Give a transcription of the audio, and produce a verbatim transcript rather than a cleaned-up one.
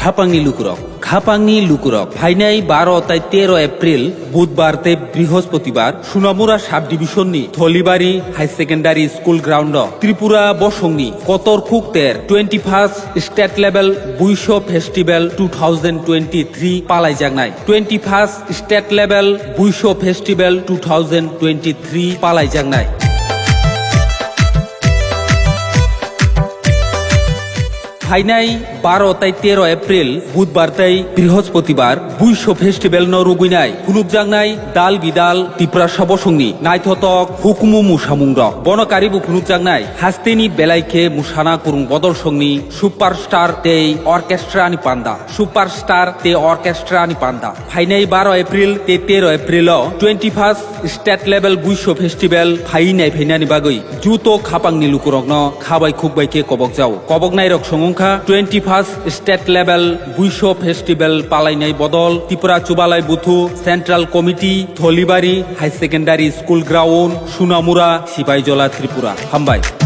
Khapangni lukurok, khapangni lukurok, phainai baro tai tero April, Budbar tei Brihosputibar, Sunamura Sub Division ni Tholibari High Secondary School Ground o Tripura bosongni kotor khukter twenty first State Level Buiso Festival two thousand twenty-three palaijaknai. Twenty first State Level Buiso Festival two thousand twenty-three palaijaknai. Phainai baro tai tero April, Budbar tei Brihosputibar, Buiso Festival no rugwinai phunukjaknai dal bidal Tiprasa bosongni naithotok hukumu musamung rok. Bono karibu phunukjaknai hasteni belai khe musana kurung bodol songni superstar tei orchestra ni panda. Superstar tei orchestra ni panda. Phainai baro April tei tero April o twenty first State Level Buiso Festival phai nai phainani bagwi juto khapangni lukurokno khabai khukbai khe kobok jao. Koboknairok songwngkha twenty first State Level Buiso Festival palainai bodol Tripura Chubalai Buthu Central Committee, Tholibari High Secondary School Ground, Sunamura, Sibaijola, Tripura. Hambai.